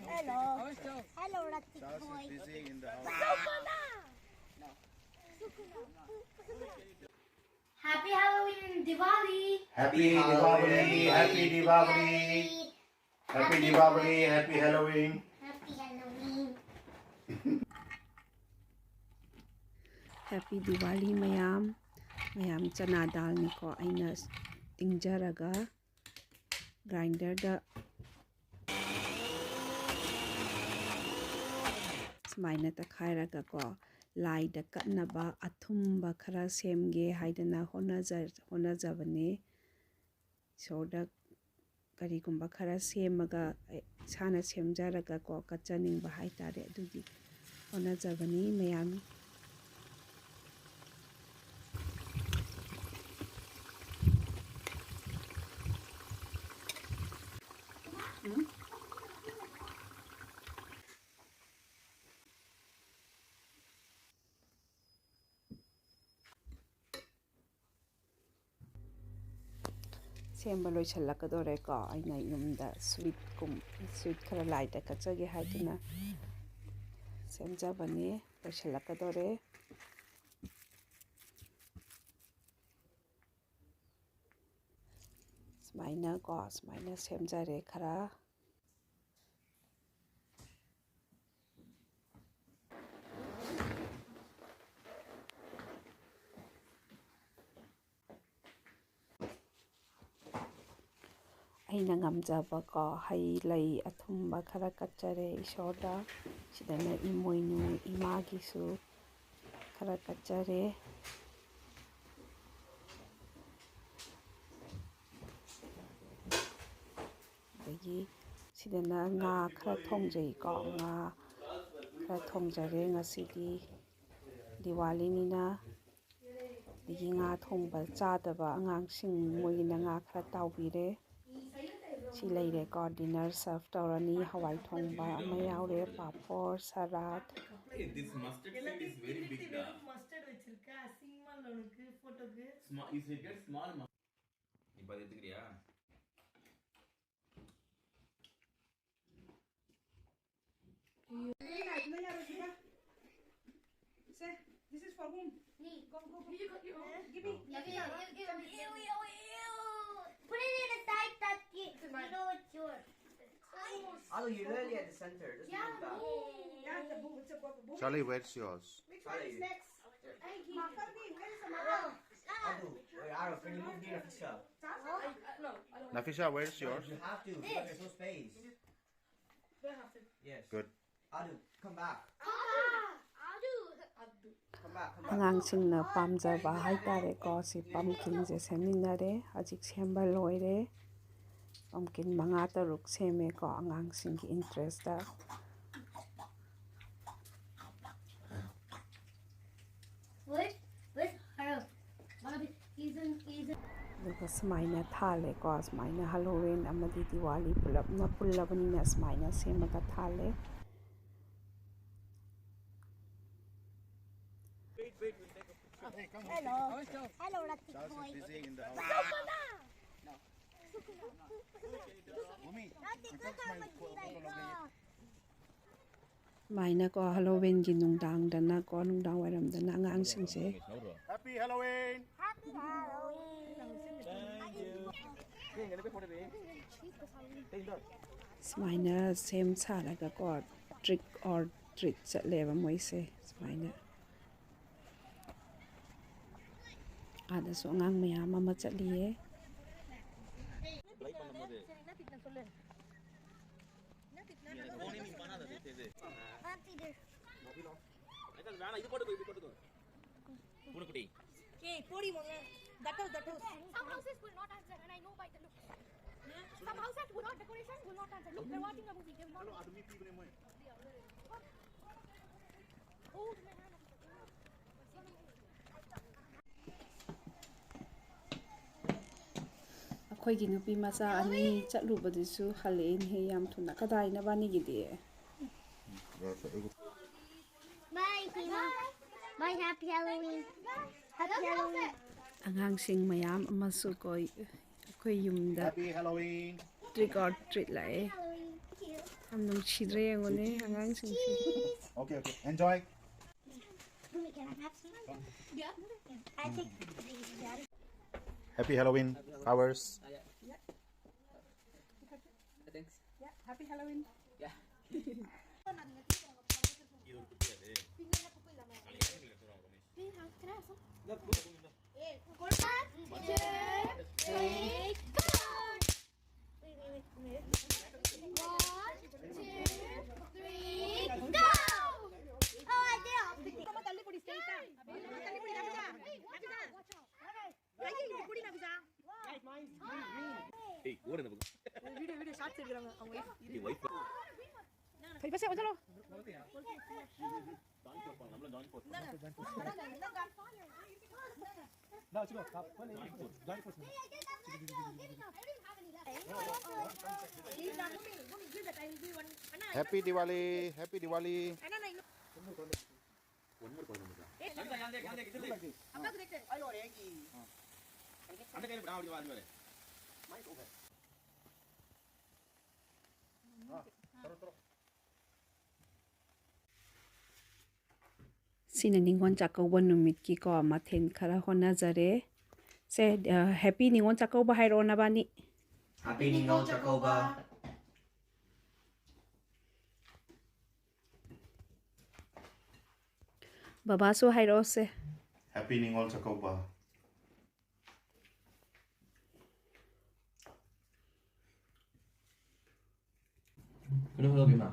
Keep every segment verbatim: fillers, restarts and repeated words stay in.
Hello. Hello, Ratik boy. Happy Halloween, Diwali. Happy Diwali, happy Diwali. Happy Diwali, happy Halloween. Happy Halloween. Happy Diwali ꯃꯌꯥꯝ꯫ ꯃꯌꯥꯝ ꯆꯅꯥ ꯗꯥꯜꯅꯤꯀꯣ ꯑꯩꯅ ꯇꯤꯡꯖꯔꯒ ꯒ꯭ꯔꯥꯏꯟꯗꯔꯗ ꯁꯨꯃꯥꯏꯅ ꯇꯛꯈꯥꯏꯔꯒꯀꯣ, ꯂꯥꯏꯗ ꯀꯠꯅꯕ ꯑꯊꯨꯝꯕ ꯈꯔ ꯁꯦꯝꯒꯦ ꯍꯥꯏꯗꯅ ꯍꯣꯠꯅꯖ-, ꯍꯣꯠꯅꯖꯕꯅꯦ꯫ ꯏꯁꯣꯔꯗ ꯀꯔꯤꯒꯨꯝꯕ ꯈꯔ ꯁꯦꯝꯃꯒ, ꯑꯦ, ꯏꯁꯥꯅ ꯁꯦꯝꯖꯔꯒꯀꯣ, ꯀꯠꯆꯅꯤꯡꯕ ꯍꯥꯏꯇꯥꯔꯦ, ꯑꯗꯨꯒꯤ ꯍꯣꯠꯅꯖꯕꯅꯤ ꯃꯌꯥꯝ꯫ ꯁꯦꯝꯕ ꯂꯣꯏꯁꯤꯜꯂꯛꯀꯗꯣꯔꯦꯀꯣ꯫ ꯑꯩꯅ ꯌꯨꯝꯗ ꯁ꯭ꯋꯤꯠꯀꯨꯝ-, ꯁ꯭ꯋꯤꯠ ꯈꯔ ꯂꯥꯏꯗ ꯀꯠꯆꯒꯦ ꯍꯥꯏꯗꯨꯅ ꯁꯦꯝꯖꯕꯅꯦ꯫ ꯂꯣꯏꯁꯤꯜꯂꯛꯀꯗꯣꯔꯦ꯫ ꯁꯨꯃꯥꯏꯅ ꯀꯣ, ꯁꯨꯃꯥꯏꯅ ꯁꯦꯝꯖꯔꯦ ꯈꯔ꯫ ꯑꯩꯅ ꯉꯝꯖꯕꯀꯣ, ꯍꯩ ꯂꯩ ꯑꯊꯨꯝꯕ ꯈꯔ ꯀꯠꯆꯔꯦ ꯏꯁꯣꯔꯗ꯫ ꯁꯤꯗꯅ ꯏꯃꯣꯏꯅꯨ ꯏꯃꯥꯒꯤꯁꯨ ꯈꯔ ꯀꯠꯆꯔꯦ꯫ ꯑꯗꯒꯤ ꯁꯤꯗꯅ ꯉꯥ ꯈꯔ ꯊꯣꯡꯖꯩꯀꯣ, ꯉꯥ ꯈꯔ ꯊꯣꯡꯖꯔꯦ ꯉꯁꯤꯗꯤ꯫ ꯗꯤꯋꯥꯂꯤꯅꯤꯅ꯫ ꯑꯗꯒꯤ ꯉꯥ ꯊꯣꯡꯕ ꯆꯥꯗꯕ ꯑꯉꯥꯡꯁꯤꯡ, ꯃꯣꯏꯒꯤꯅ ꯉꯥ ꯈꯔ ꯇꯥꯎꯕꯤꯔꯦ꯫ ꯁꯤ ꯂꯩꯔꯦꯀꯣ, dinner serve ꯇꯧꯔꯅꯤ꯫ ꯍꯋꯥꯏ ꯊꯣꯡꯕ ꯑꯃ ꯌꯥꯎꯔꯦ, ꯄꯥꯐꯣꯔ, salad. Hey, this mustard seed is very big, da. Mustard வச்சிருக்க, அசிங்கமா இல்ல உனக்கு? Photoக்கு. Small, you should get small mustard. இப்போ அது எடுத்துக்கிறியா? This is for whom? Me. Go, go, go. You got your own. Give me. Ew, ew, ew, ew, ew, ew, ew. Put it in the side that you, you know it's yours. Alo, you're literally at the center. Just Yeah, move back. Yeah, it's a boom. It's a boom. Charlie, where's yours? Which one is next? There. Makar, where is the Makar? Alo, wait, Alo, can you move near Fisher? Sasa? No, I don't. Nafisha, where's yours? You have to, because there's no space. Do I have to? Yes. Good. Alo, come back. Papa! I'll do. I'll do. Come back, come back. ꯑꯉꯥꯡꯁꯤꯡꯅ ꯄꯥꯝꯖꯕ ꯍꯥꯏꯇꯥꯔꯦꯀꯣ, ꯁꯤ pumpkinꯁꯦ ꯁꯦꯝꯃꯤꯟꯅꯔꯦ꯫ ꯍꯧꯖꯤꯛ ꯁꯦꯝꯕ ꯂꯣꯏꯔꯦ꯫ Pumpkin ꯃꯉꯥ ꯇꯔꯨꯛ ꯁꯦꯝꯃꯦꯀꯣ, ꯑꯉꯥꯡꯁꯤꯡꯒꯤ interestꯇ꯫ What? What? Hello. Bobby, he's in, he's in. ꯑꯗꯨꯒ ꯁꯨꯃꯥꯏꯅ ꯊꯥꯜꯂꯦꯀꯣ꯫ ꯁꯨꯃꯥꯏꯅ Halloween ꯑꯃꯗꯤ ꯗꯤꯋꯥꯂꯤ ꯄꯨꯂꯞꯅ ꯄꯨꯜꯂꯕꯅꯤꯅ ꯁꯨꯃꯥꯏꯅ ꯁꯦꯝꯃꯒ ꯊꯥꯜꯂꯦ꯫ Hello. Hello, Ratik boy. Ratik, look how much we like. ꯁꯨꯃꯥꯏꯅꯀꯣ, Halloweenꯒꯤ ꯅꯨꯡꯗꯥꯡꯗꯅꯀꯣ, ꯅꯨꯡꯗꯥꯡ ꯋꯥꯏꯔꯝꯗꯅ ꯑꯉꯥꯡꯁꯤꯡꯁꯦ Happy Halloween! Happy Halloween. ꯁꯨꯃꯥꯏꯅ ꯁꯦꯝ ꯁꯥꯔꯒꯀꯣ, trick or treat ꯆꯠꯂꯦꯕ ꯃꯣꯏꯁꯦ꯫ ꯁꯨꯃꯥꯏꯅ ꯑꯥꯗꯁꯨ ꯑꯉꯥꯡ ꯃꯌꯥꯝ ꯑꯃ ꯆꯠꯂꯤꯌꯦ꯫ Auntie, this. இது போட்டுக்கோ, இது போட்டுக்கோ. Hey, Bodi மோங்க. That house, that house. Some houses will not answer, and I know by the look. Some houses will not, decoration will not answer. Look, they're watching a movie. They're not. Hold my hand. ꯑꯩꯈꯣꯏꯒꯤ ꯅꯨꯄꯤ ꯃꯆꯥ ꯑꯅꯤ ꯆꯠꯂꯨꯕꯗꯨꯁꯨ ꯍꯜꯂꯛꯑꯦꯅꯦꯍꯦ, ꯌꯥꯝ ꯊꯨꯅ꯫ ꯀꯗꯥꯏꯅꯕ ꯑꯅꯤꯒꯤꯗꯤ? Bye, Kima. Bye, happy Halloween. Happy Halloween. ꯑꯉꯥꯡꯁꯤꯡ ꯃꯌꯥꯝ ꯑꯃꯁꯨ ꯀꯣ ꯑꯩꯈꯣꯏ ꯌꯨꯝꯗ Happy Halloween. trick or treat ꯂꯥꯛꯑꯦ꯫ ꯌꯥꯝ ꯅꯨꯡꯁꯤꯗ꯭ꯔꯦ ꯌꯦꯡꯉꯨꯅꯦ ꯑꯉꯥꯡꯁꯤꯡꯁꯦ꯫ Okay, okay. Enjoy. Mommy, can I have some? I think these are Happy Halloween, flowers. Thanks. Yeah, happy Halloween. Yeah. Can I have some? One, two, three, go! One, two, three, go! Oh, I did all. ತಳ್ಳಿಕೊಡಿ straight ತಳ್ಳಿಕೊಡಿ ನಮಿತಾ ನಮಿತಾ ಕೈ ಕೊಡಿ ನಮಿತಾ ಏಯ್ ಓಡದ video video shorts ಹಿಡಿದ್ರಾಗ ಅವ್ನ wife ಈ wife ಕೈ ಬಸೆ ಒಂದ್ಸಲ Happy Diwali, Happy Diwali. அந்த கையில விடா அப்படி வாங்க ꯁꯤꯅ ꯅꯤꯉꯣꯜ ꯆꯥꯛꯀꯧꯕ ꯅꯨꯃꯤꯠꯀꯤꯀꯣ ꯃꯊꯦꯜ ꯈꯔ ꯍꯣꯠꯅꯖꯔꯦ꯫ ꯁꯦ, ꯍꯦꯄꯤ ꯅꯤꯉꯣꯜ ꯆꯥꯛꯀꯧꯕ ꯍꯥꯏꯔꯛꯑꯣ ꯅꯕꯥꯅꯤ꯫ Happy ꯅꯤꯉꯣꯜ ꯆꯥꯛꯀꯧꯕ꯫ ꯕꯕꯥꯁꯨ ꯍꯥꯏꯔꯛꯑꯣꯁꯦ꯫ Happy ꯅꯤꯉꯣꯜ ꯆꯥꯛꯀꯧꯕ꯫ ꯀꯩꯅꯣ ꯍꯜꯂꯣꯒꯤꯃ꯫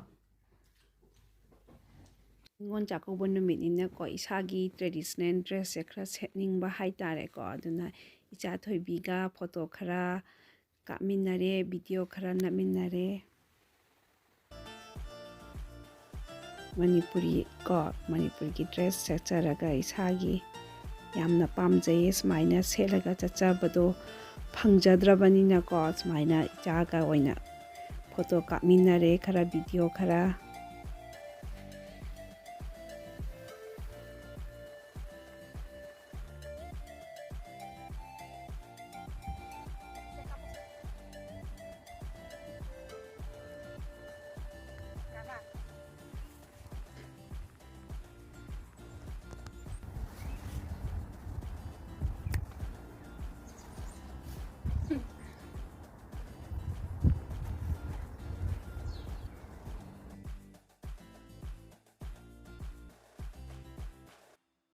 ꯅꯤꯉꯣꯜ ꯆꯥꯛꯀꯧꯕ ꯅꯨꯃꯤꯠꯅꯤꯅꯀꯣ ꯏꯁꯥꯒꯤ traditional dressꯁꯦ ꯈꯔ ꯁꯦꯠꯅꯤꯡꯕ ꯍꯥꯏꯇꯥꯔꯦꯀꯣ꯫ ꯑꯗꯨꯅ ꯏꯆꯥ ꯊꯣꯏꯕꯤꯒ ꯐꯣꯇꯣ ꯈꯔ ꯀꯥꯞꯃꯤꯟꯅꯔꯦ, ꯚꯤꯗꯤꯑꯣ ꯈꯔ ꯅꯝꯃꯤꯟꯅꯔꯦ꯫ ꯃꯅꯤꯄꯨꯔꯤ ꯀꯣ ꯃꯅꯤꯄꯨꯔꯒꯤ ꯗ꯭ꯔꯦꯁ ꯁꯦꯠꯆꯔꯒ ꯏꯁꯥꯒꯤ ꯌꯥꯝꯅ ꯄꯥꯝꯖꯩꯌꯦ ꯁꯨꯃꯥꯏꯅ ꯁꯦꯠꯂꯒ ꯆꯠꯆꯕꯗꯣ꯫ ꯐꯪꯖꯗ꯭ꯔꯕꯅꯤꯅꯀꯣ, ꯁꯨꯃꯥꯏꯅ ꯏꯆꯥꯒ ꯑꯣꯏꯅ ꯐꯣꯇꯣ ꯀꯥꯞꯃꯤꯟꯅꯔꯦ, ꯈꯔ ꯚꯤꯗꯤꯑꯣ ꯈꯔ꯫